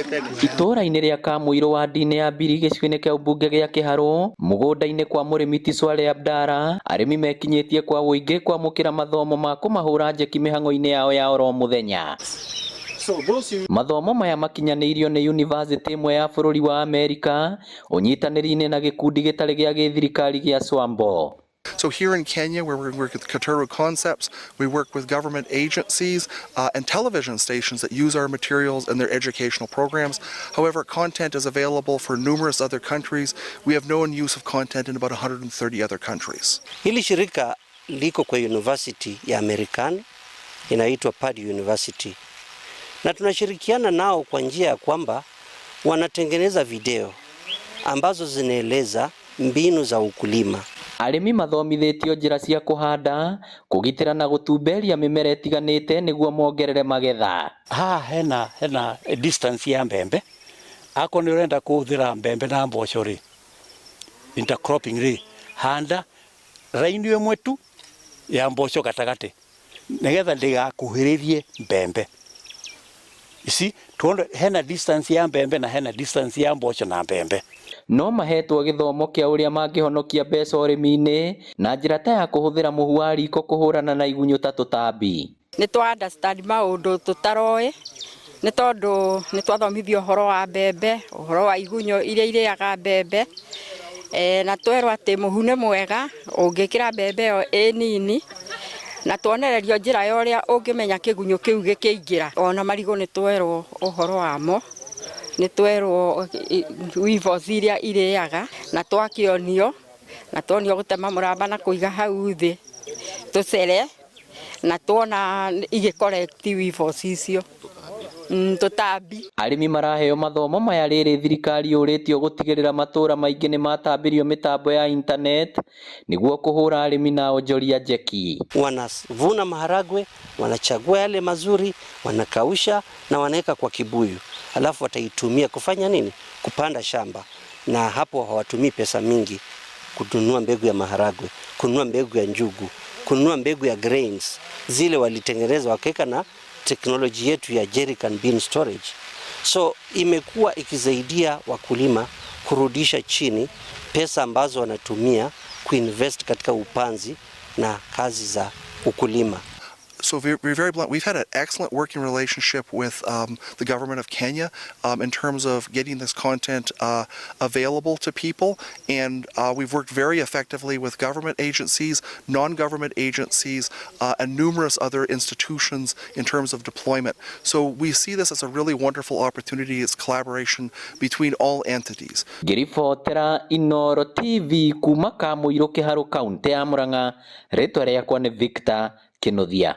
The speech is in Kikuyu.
Itũũra-inĩ rĩa Kamũirũ wadi-inĩ ya Mbiri gĩcigo-inĩ kĩa ũmbunge gĩa Kĩharũ mũgũnda-inĩ kwa mũrĩmi ti Swale Abdara, arĩmi mekinyĩtie kwa ũingĩ kwamũkĩra mathomo ma kũmahũra njeki mĩhang'o-inĩ yao ya oro mũthenya. Mathomo maya makinyanĩirio nĩ yunivasĩtĩ ĩmwe ya bũrũri wa Amerika ũnyitanĩri-inĩ na gĩkundi gĩtarĩ gĩa gĩthirikari gĩa Swambo. So here in Kenya, where we work with Kataru Concepts, we work with government agencies and television stations that use our materials in their educational programs. However, content is available for numerous other countries. We have known use of content in about 130 other countries. Hili shirika liko kwa university ya Amerikani, inaitwa Purdue University, na tunashirikiana nao kwa njia ya kwamba wanatengeneza video ambazo zinaeleza mbinu za ukulima. Arĩmi mathomithĩtio njĩra cia kũhanda, kũgitĩra na gũtumberia mĩmera ĩtiganĩte nĩguo mongerere magetha. Haha hena distance ya mbembe. Akorwo nĩ ũrenda kũhũthĩra mbembe na mboco rĩ, intercropping rĩ, handa raini ĩmwe tu ya mboco gatagatĩ nĩgetha ndĩgakuhĩrĩrie mbembe ici, tondũ hena distance ya mbembe na hena distance ya mboco na mbembe. No mahetwo gĩthomo kĩa ũrĩa mangĩhonokia mbeca ũrĩmi-inĩ na njĩra ta ya kũhũthĩra mũhu wa riko kũhũrana na igunyũ ta tũtambi. Nĩ twa understand maũndũ tũtaroĩ, nĩ tondũ nĩ twathomithio ũhoro wa mbembe, ũhoro wa igunyũ iria irĩaga mbembe, na twerwo atĩ mũhu nĩ mwega ũngĩkĩra mbembe ĩyo ĩ nini, na tuonererio njĩra ya ũrĩa ũngĩmenya kĩgunyũ kĩu gĩkĩingĩra. Ona marigũ nĩ twerwo ũhoro wamo, nĩ twerwo weevils iria irĩaga, na twakĩonio, na tuonio gũtema mũramba na kũiga hau thĩ tũcere, na tuona igĩ collect weevils icio, tũtambi. Arĩmi maraheo mathomo maya rĩrĩ thirikari yũrĩtio gũtigĩrĩra matũra maingĩ nĩmatambĩrio mĩtambo ya internet nĩguo kũhũra arĩmi na onjoria njeki. Wanavuna maharagwe, wanachagua yale mazuri, wanakausha na wanaweka kwa kibuyu, alafu wataitumia kufanya nini? Kupanda shamba, na hapo hawatumii pesa mingi kununua mbegu ya maharagwe, kununua mbegu ya njugu, kununua mbegu ya grains. Zile walitengeneza wakaweka na teknoloji yetu ya jerrycan bean storage. So imekuwa ikisaidia wakulima kurudisha chini pesa ambazo wanatumia kuinvest katika upanzi na kazi za ukulima. So very, very blunt, we've had an excellent working relationship with the government of Kenya in terms of getting this content available to people, and we've worked very effectively with government agencies, non-government agencies, and numerous other institutions in terms of deployment. So we see this as a really wonderful opportunity. It's collaboration between all entities. Ngĩribotera Inooro TV kuma Kamũirũ, Kĩharũ, kaũntĩ ya Murang'a, rĩtwa rĩakwa nĩ Victor Kinuthia.